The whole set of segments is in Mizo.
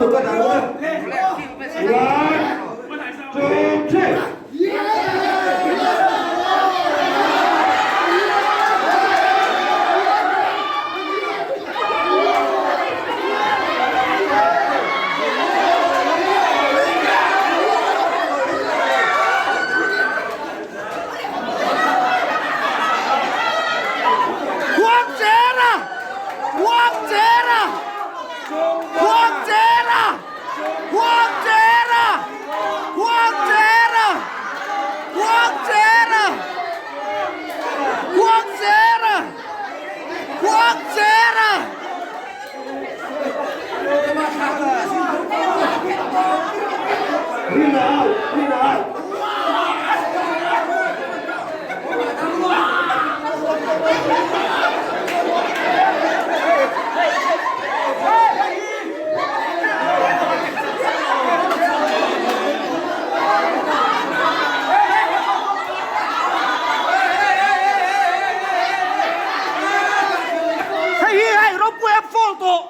One, two, three. Khuangchera! Khuangchera! Khuangchera! Khuangchera! Khuangchera! Khuangchera! Khuangchera! Khuangchera! Rina out! Rina out! Hei hi hei ropui a fall tawh.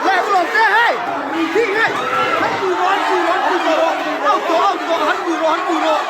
Leh lawm te hei hi hei han pui rawh han pui rawh han pui rawh out tawh out tawh han pui rawh han pui rawh.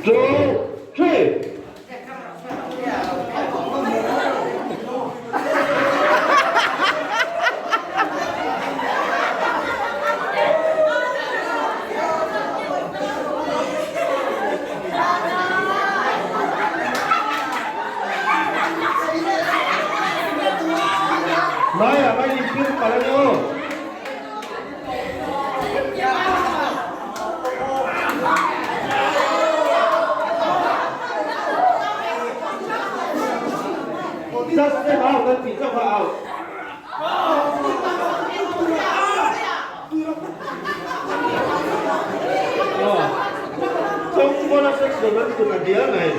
Two, three. Maya, may limpyo pala nyo. Just step out, kan tih chauh kha out. Chong bola section an kut a dial mai.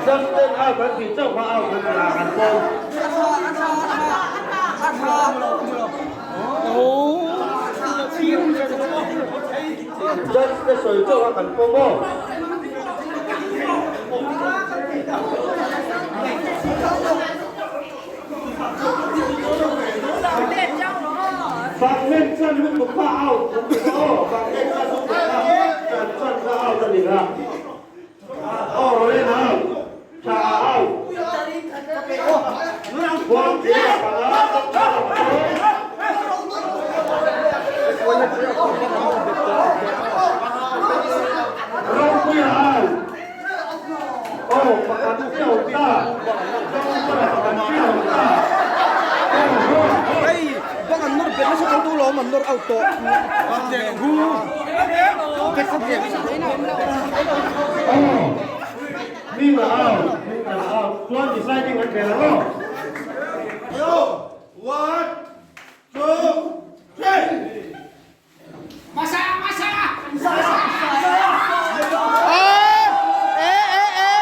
Just step out kan tih chauh kha out kan la kan pawm. Judge te sawi chauh a kan pawm aw. Bangmen chuan lutuk kha out an ti kha aw, Bangmen chuan lutuk kha chan chuan kha out a ni kha. Aw Rolen out, Tha a out. Buangtea panga, Tha pathum. Ropuia out. Aw pakhat chiah ta. Pakhat chiah ta. Hei bang an nawr bet nasa tho tu lawm an nawr out tawh. Aw Ming a out, Ming a out. Chuan deciding an khel ang aw. One, two, three. E e e.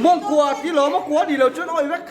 Mawngkua ti lawm a kua ni lo chuan awi vek.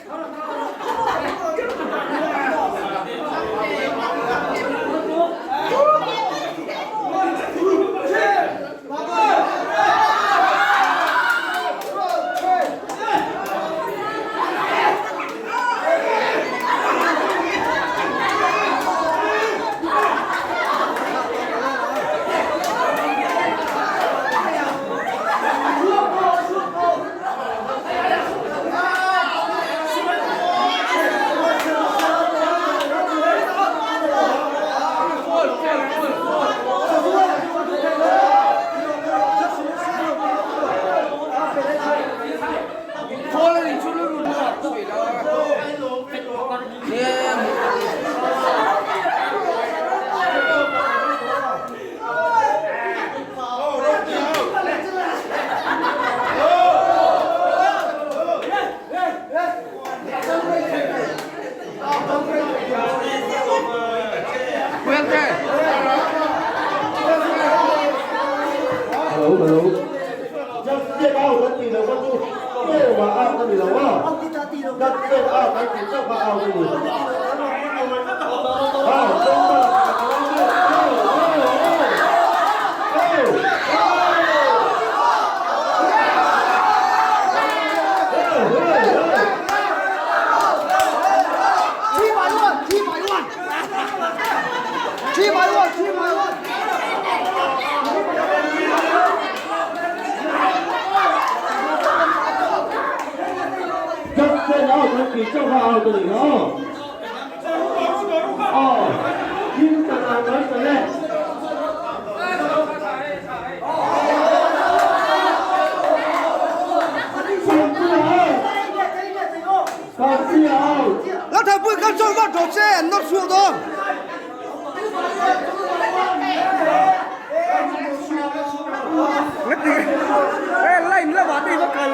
Hello, hello. Just step out an ti lo kha chu tlem ah out a ni lo a. Just step out an tih chauh kha out a ni. Aw, Tawngta pakhat a lo lut. Aw, aw, aw. Aw, aw. Aw, aw, aw. Just stand out an tih chauh kha out a ni kha aw. Aw, thil chan ang kan chan e. Lalthanpui kal chuan vat rawh che an nawr chhuak dawn. He line lamah te hi va kal.